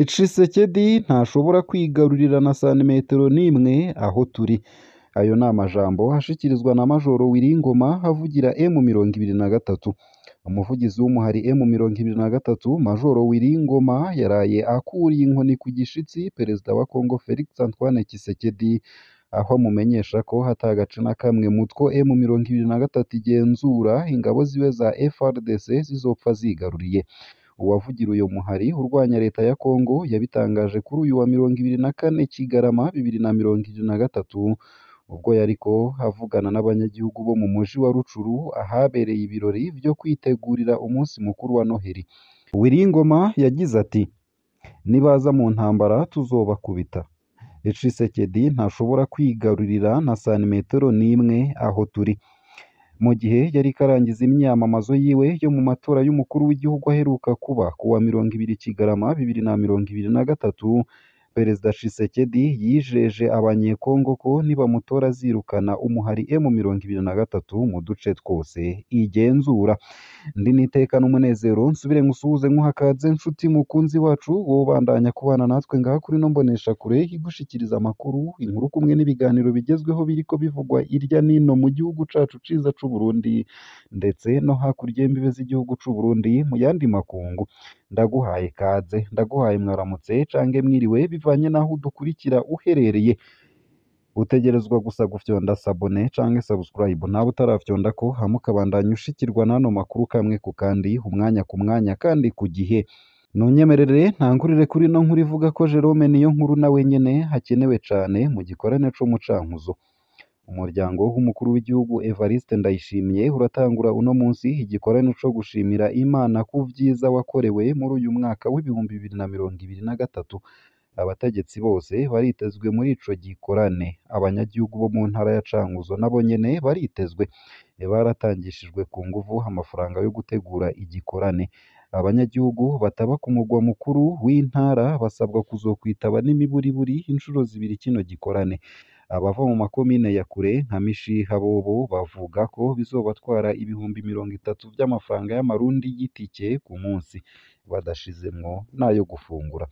Tshisekedi ntashobora kwigarurira na santimetero n'imwe aho turi. Ayo ni amajambo ashikirizwa na Majoro Willy Ngoma avugira M23. Umuvugizi w'umuhari M23 Majoro Willy Ngoma yaraye akuriye inkoni ku gishitsi Perezida wa Congo Felix Antoine Tshisekedi, aho amumenyesha ko atagace na kamwe mutwo M23 igenzura ingabo ziwe za FARDC zizopfa zigaruriye. Uwavugira uyo muhari urwanya leta ya Congo yabitangaje kuri uyu wa 24 Kigarama 2023, ubwo yariko avugana n'abanyagihugu bo mu muji wa Rucuru ahabereye ibirori vyo kwitegurira umunsi mukuru wa Noheli. Willy Ngoma yagize ati: "Nibaza mu ntambara tuzobakubita. Tshisekedi ntashobora kwigarurira na santimetero n'imwe aho turi." Mu gihe yariko arangiza imyiyamamazo yiwe yo mu matora y'umukuru w'igihugu aheruka kuba kuwa 20 Kigarama 2023, Perezida Tshisekedi yijeje abanyekongo ko nibamutora azirukana umuhari M23 mu duce twose igenzura. Ndi n'iteka n'umunezero nsubire ngusuhuze nkuha kaze nshuti mukunzi wacu, wowe ubandanya kubana natwe ngaha kuri ino mboneshakure igushikiriza amakuru, inkuru kumwe n'ibiganiro bigezweho biriko bivugwa irya nino mu gihugu cacu ciza c'u Burundi ndetse no hakurya y'imbibe z'igihugu c'u Burundi mu yandi makungu. Ndaguhaye kaze, ndaguhaye mwaramutse cange mwiriwe bivanye n'aho udukurikira uherereye. Utegerezwa gusa gufyonda sabone canke subscribe nawe utarafyondako, hama ukabandanya ushikirwa n'ano makuru kamwe ku kandi, umwanya ku mwanya kandi ku gihe. Nunyemerere ntangurire kuri ino nkuru ivuga ko Jerome Niyonkuru nawe nyene hakenewe cane mu gikorane co mu Cankuzo. Umuryango w'umukuru w'igihugu Evariste Ndayishimiye uratangura uno munsi igikorane co gushimira Imana ku vyiza wakorewe muri uyu mwaka w'2023. Abategetsi bose baritezwe muri ico gikorane. Abanyagihugu bo mu ntara ya Cankuzo nabo nyene baritezwe. Baratangishijwe ku nguvu amafaranga yo gutegura igikorane. Abanyagihugu bataba ku mugwa mukuru w'intara basabwa kuzokwitaba n'imiburiburi inshuro zibiri kino gikorane. Abava mu makomine ya kure nka Mishiha bobo bavuga ko bizobatwara 30,000 vy'amafaranga y'amarundi y'itike ku munsi, badashizemwo n'ayo gufungura.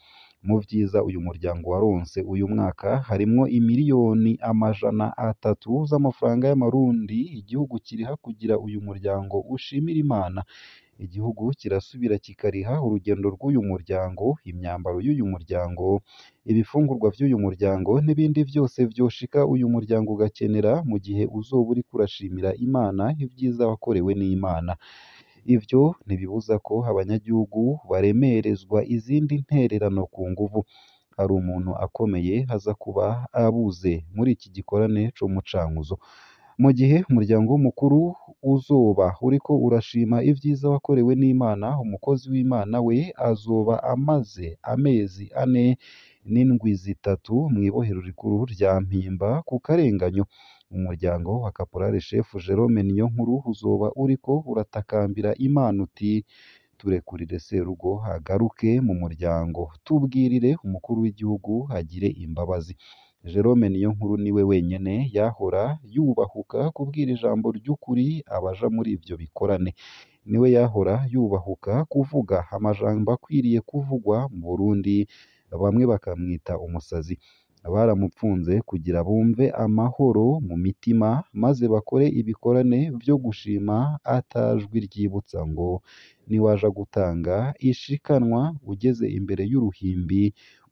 Mu vyiza uyu muryango waronse uyu mwaka harimwo 300,000,000 z'amafaranga y'amarundi igihugu kiriha kugira uyu muryango ushimire Imana. Igihugu kirasubira kikariha urugendo rw'uyu muryango, imyambaro y'uyu muryango, ibifungurwa vy'uyu muryango n'ibindi vyose vyoshika uyu muryango ugakenera mu gihe uzoba uriko urashimira Imana ivyiza wakorewe n'Imana. Ivyo ntibibuza ko abanyagihugu baremerezwa izindi ntererano ku nguvu. Hari umuntu akomeye aza kuba abuze muri iki gikorane co mu Cankuzo. Mu gihe umuryango w'umukuru uzoba uriko urashima ivyiza wakorewe n'Imana, umukozi w'Imana we azoba amaze amezi 4 n'indwi 3 mw'ibohero rikuru rya Mpimba ku karenganyo. Umuryango wa Caporal Chef Jerome Niyonkuru uzoba uriko uratakambira Imana uti: "Turekurire Serugo agaruke mu muryango, tubwirire umukuru w'igihugu agire imbabazi." Jerome Niyonkuru niwe wenyene yahora yubahuka kubwira ijambo ry'ukuri abaja muri ivyo bikorane. Niwe yahora yubahuka kuvuga amajambo akwiriye kuvugwa mu Burundi, bamwe bakamwita umusazi. Baramupfunze kugira bumve amahoro mu mitima maze bakore ibikorane vyo gushima atajwi ryibutsa ngo niwaja gutanga ishikanwa ugeze imbere y'uruhimbi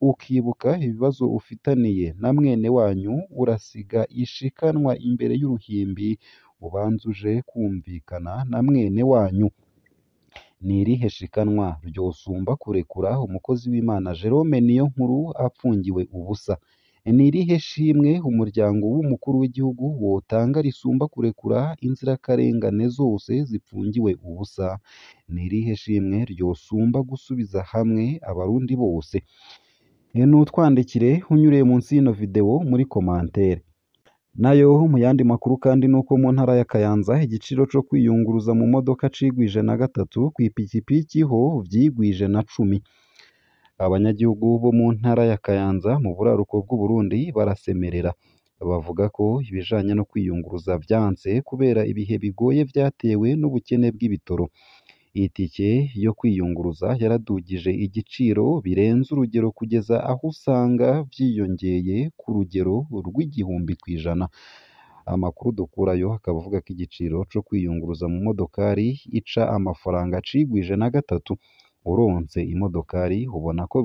ukibuka ibibazo ufitaniye na mwene wanyu, urasiga ishikanwa imbere y'uruhimbi ubanze uje kumvikana na mwene wanyu. Ni irihe shikanwa ryosumba kurekura umukozi w'Imana Jerome Niyonkuru apfungiwe ubusa? Ni irihe shimwe umuryango w'umukuru w'igihugu wotanga risumba kurekura inzirakarengane zose zipfungiwe ubusa? Ni irihe shimwe ryosumba gusubiza hamwe abarundi bose? Nutwandikire unyuriye munsi y'ino video muri commentaire. Nayo mu yandi makuru kandi nuko mu ntara ya Kayanza igiciro co kwiyunguruza mu modoka cigwije na 3, kw'ipikipiki ho vyigwije na 10. Abanyagihugu bo mu ntara ya Kayanza mu buraruko bw'Uburundi barasemerera, bavuga ko ibijanye no kwiyunguruza vyanse kubera ibihe bigoye vyatewe n'ubukene bw'ibitoro. Itike yo kwiyunguruza yaradugije igiciro birenze urugero kugeza aho usanga vyiyongeye ku rugero rw'1000%. Amakuru dukurayo akaba avuga ko igiciro co kwiyunguruza mu modokari ica amafaranga cigwije na gatatu. Uronse imodokari ubona ko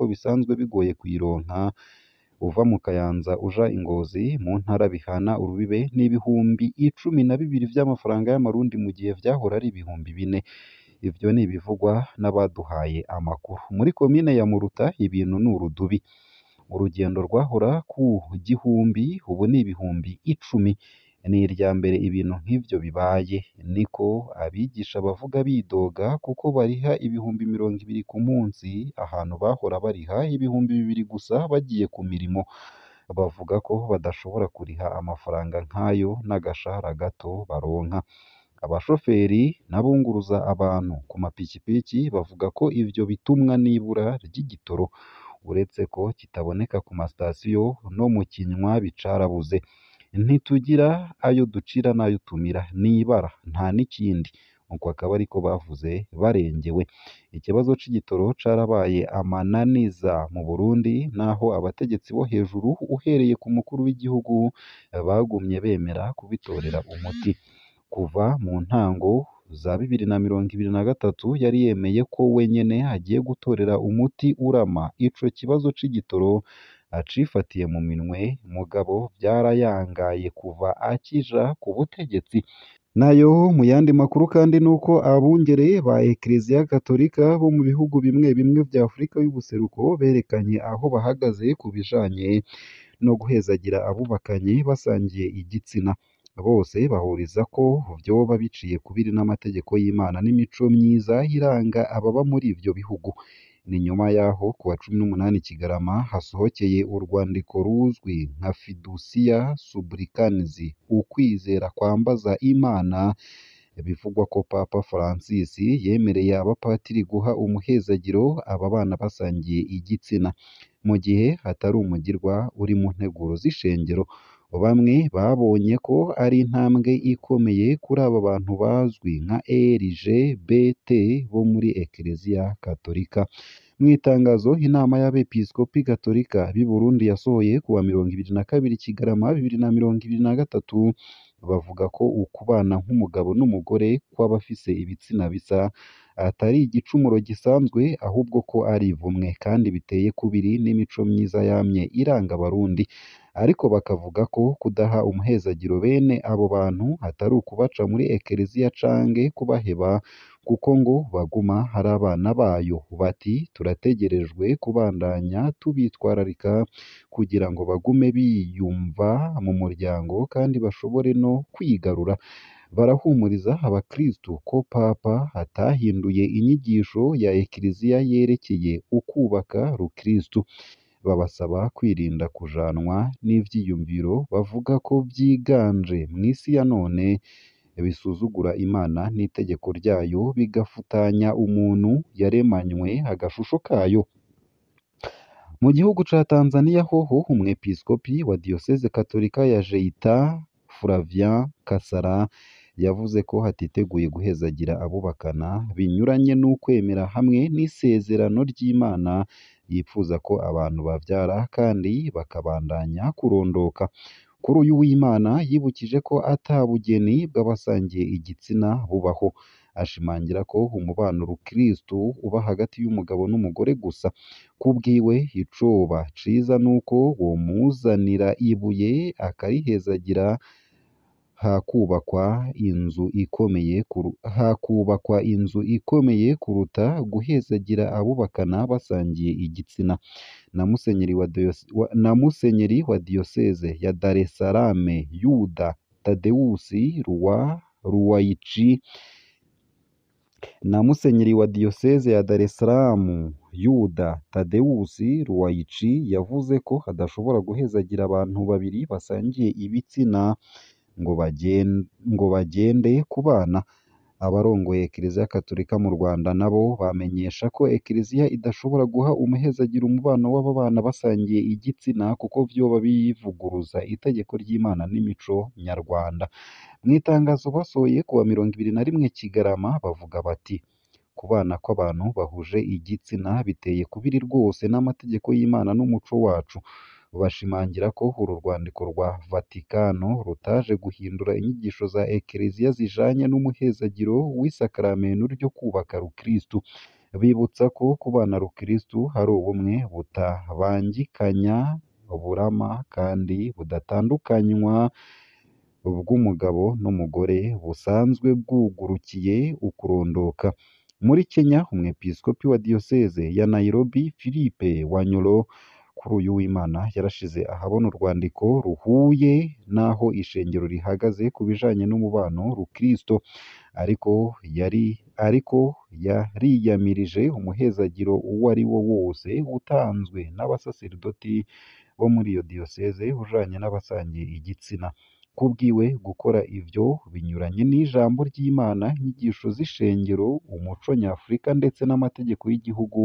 bisanzwe bigoye kuyironka, uva mu Kayanza uja i Ngozi mu ntara bihana urubibe n'12,000 vy'amafaranga y'amarundi mu gihe vyahora ari 4,000. Ivyo ni ibivugwa n'abaduhaye amakuru. Muri komine ya Muruta ibintu ni urudubi. Urugendo rwahora ku 1,000 ubu ni 10,000. Ni irya mbere ibintu nk'ivyo bibaye, niko abigisha bavuga bidoga kuko bariha 20,000 ku munsi ahantu bahora bariha 2,000 gusa bagiye ku mirimo. Bavuga ko badashobora kuriha amafaranga nk'ayo n'agashahara gato baronka. Abashoferi n'abunguruza abantu ku mapikipiki bavuga ko ivyo bitumwa n'ibura ry'igitoro, uretse ko kitaboneka ku masitasiyo no mu kinywabi carabuze. Ntitugira ayo ducira n'ayo tumira, n'ibara nta n'ikindi. Uko akaba ariko bavuze barengewe. Ikibazo c'igitoro carabaye amananiza mu Burundi, naho abategetsi bo hejuru uhereye ku mukuru w'igihugu bagumye bemera kubitorera umuti. Kuva mu ntango za 2023 yari yemeye ko we nyene agiye gutorera umuti urama ico kibazo c'igitoro acifatiye mu minwe, mugabo vyarayangaye kuva akija ku butegetsi. Nayo mu yandi makuru kandi nuko abungere ba Eklezia Katolika bo mu bihugu bimwe bimwe vya Afrika y'ubuseruko berekanye aho bahagaze ku bijanye no guhezagira abubakanye basangiye igitsina. Bose bahuriza ko vyoba biciye kubiri n'amategeko y'Imana n'imico myiza iranga ababa muri ivyo bihugu. Ni nyuma yaho kuwa 18 Kigarama hasohokeye urwandiko ruzwi nka Fiducia Supplicans, ukwizera kwambaza Imana, bivugwa ko Papa Francis yemereye abapatiri guha umuhezagiro aba bana basangiye igitsina, mu gihe hatari umugirwa uri mu nteguro z'ishengero. Bamwe babonye ko ari intambwe ikomeye kuri aba bantu bazwi nka LGBT bo muri Eklezia Katolika. Mu itangazo inama y'abepiskopi gatolika b'i Burundi yasohoye kuwa 22 Kigarama 2023, bavuga ko ukubana nk'umugabo n'umugore kw'abafise ibitsina bisa atari igicumuro gisanzwe, ahubwo ko ari ivumwe kandi biteye kubiri n'imico myiza yamye iranga Abarundi. Ariko bakavuga ko kudaha umuhezagiro bene abo bantu atari ukubaca muri Eklezia canke kubaheba, kuko ngo baguma ari abana bayo. Bati turategerejwe kubandanya tubitwararika kugira ngo bagume biyumva mu muryango kandi bashobore no kwigarura. Barahumuriza abakristu ko Papa atahinduye inyigisho ya Eklezia yerekeye ukubaka rukristu. Babasaba kwirinda kujanwa n'ivyiyumviro bavuga ko vyiganje mw'isi ya none bisuzugura Imana n'itegeko ryayo, bigafutanya umuntu yaremanywe agashusho kayo. Mu gihugu ca Tanzania hoho umwepiskopi wa Diyoseze Katolika ya Geita Flavian Kasara yavuze ko hatiteguye guhezagira abubakana binyuranye n'ukwemera hamwe n'isezerano ry'Imana yipfuza ko abantu bavyara kandi bakabandanya kurondoka. Kuri uyu w'Imana yibukije ko ata bugeni bw'abasangiye igitsina bubaho, ashimangira ko umubano rukristu uba hagati y'umugabo n'umugore gusa. Kubwiwe icoba ciza nuko womuzanira ibuye akarihezagira hakubakwa inzu ikomeye kuruta guhezagira abubakana basangiye igitsina. Na Musenyeri wa Diyoseze ya Dar es Salaam Yuda Tadeusi Ruwa'ici na Musenyeri wa Diyoseze ya Dar es Salaam Yuda Tadeusi Ruwa'ici yavuze ko adashobora guhezagira abantu babiri basangiye ibitsina ngo bagende kubana. Abarongoye Kiliziya Katolika mu Rwanda nabo bamenyesha ko Ekleziya idashobora guha umuhezagiro umubano w'ababana basangiye igitsina kuko vyoba bivuguruza itegeko ry'Imana n'imico nyarwanda. Mw'itangazo basohoye kuwa 21 Kigarama bavuga bati: "Kubana kw'abantu bahuje igitsina biteye kubiri rwose n'amategeko y'Imana n'umuco wacu." Bashimangira ko uru rwandiko rwa Vatikano rutaje guhindura inyigisho za Ekleziya zijanye n'umuhezagiro w'isakaramentu ryo kubaka rukristu. Bibutsa ko kubana rukristu ari ubumwe butabangikanya, burama kandi budatandukanywa bw'umugabo n'umugore busanzwe bwugurukiye ukurondoka. Muri Kenya, umwepiskopi wa diyoseze ya Nairobi, Philippe Wanyoro, kuri uyu w'Imana yarashize ahabona urwandiko ruhuye n'aho ishengero rihagaze ku bijanye n'umubano rukristo, ariko yariyamirije umuhezagiro uwo ari wo wose utanzwe n'abasaserdoti bo muri iyo diyoseze ujanye n'abasangiye igitsina. Kubwiwe, gukora ivyo binyuranye n'ijambo ry'Imana, inyigisho z'ishengero, umuco nyafurika ndetse n'amategeko y'igihugu,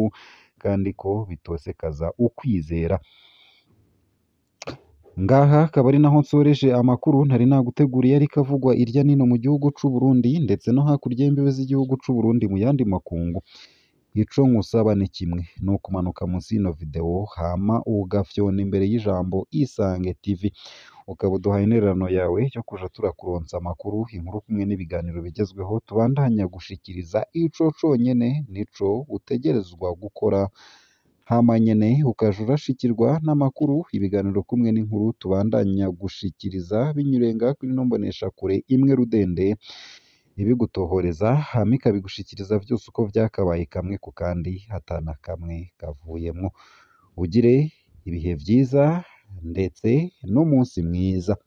kandi ko bitosekaza ukwizera. Ngaha akaba ari naho nsoreje amakuru ntari naguteguriye ariko avugwa irya nino mu gihugu c'u Burundi ndetse no hakurya y'imbibe z'igihugu c'u Burundi mu yandi makungu. Ico nkusaba ni kimwe, ni ukumanuka munsi y'ino video hama ugafyona imbere y'ijambo Isange TV, ukaba uduhaye intererano yawe yo kuja turakuronsa amakuru, inkuru kumwe n'ibiganiro bigezweho tubandanya gushikiriza. Ico conyene nico utegerezwa gukora, hama nyene ukaja urashikirwa n'amakuru, ibiganiro kumwe n'inkuru tubandanya gushikiriza binyuriye ngaha kuri ino mboneshakure imwe rudende ibigutohoreza, hama ikabigushikiriza vyose uko vyakabaye kamwe ku kandi atana kamwe kavuyemwo. Ugire ibihe vyiza ndetse n'umunsi mwiza.